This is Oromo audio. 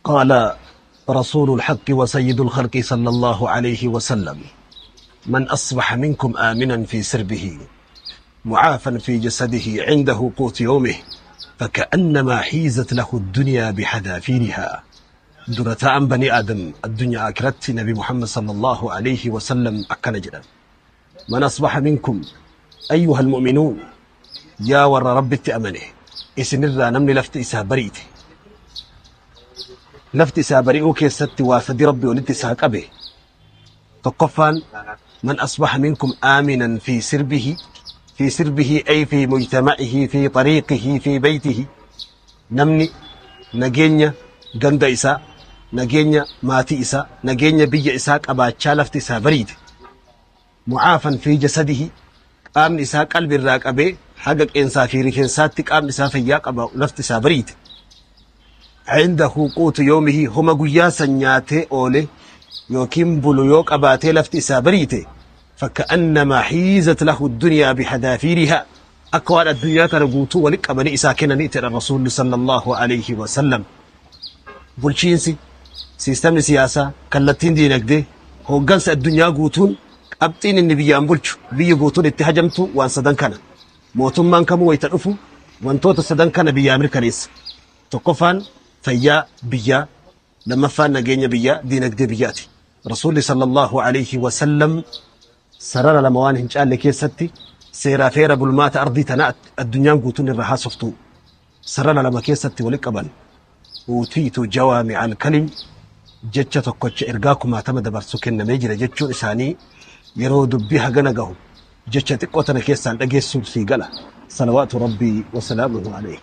قال رسول الحق وسيد الخلق صلى الله عليه وسلم: من أصبح منكم آمنا في سربه، معافا في جسده، عنده قوت يومه، فكأنما حيزت له الدنيا بحذافيرها. Dura taa'an banii Aadam addunyaa akiratti Nabi Muhammad sallallahu alayhi wasallam akkana jedhan: من أصبح منكم أيها المؤمنون, yaa warra Rabbitti amane, isinirraa namni lafti isaa bariite, lafti isaa bari'uu keessatti waa sadi Rabbi walitti isaa qabe. Tokkoffaan, من أصبح منكم آمنا في سربه, في سربه أي في مجتمعه, في طريقه, في بيته, namni nageenya ganda isaa, nageenya maatii isaa, nageenya biyya isaa qabaachaa lafti isaa bariite, معافى في جسده, qaamni isaa qalbi irraa qabee haga qeensaa fi rifeensaatti qaamni isaa fayyaa qaba, lafti isaa bariite, عنده قوت يومه, homa guyyaa san nyaatee oole yookiin bulu yoo qabaatee lafti isaa bariite, فكأنما حيزت له الدنيا بحذافيرها, akka waan addunyaa tana guutuu walitti qabanii isaa kennanii jedha Rasuulli sallallahu alayhi wasallam. Bulchiinsi siistamni siyaasaa, kallattiin diinagdee, hooggansa addunyaa guutuun, qabxiin inni biyyaan bulchu, biyyi guutuun itti hajamtu waan sadan kana. Mootummaan kamuu wayita dhufu wantoota sadan kana biyyaa mirkaneessa. Tokkoffaan fayyaa biyyaa, lammaffaan nageenya biyyaa, diinagdee biyyaati. Rasuulli sallallahu alayhi wasallam sarara lama waan hin caalle keessatti seeraa feera bulmaata ardii tanaa addunyaan guutuun irra haasoftu sarara lama keessatti walitti qaban. أوتيت جوامع الكلم, jecha tokkocha ergaa kumaatama dabarsu kennamee jira jechuun isaanii yeroo dubbii hagana gahu jecha xiqqoo tana keessaan dhageessuun sii gala. صلوات ربي وسلامه عليه.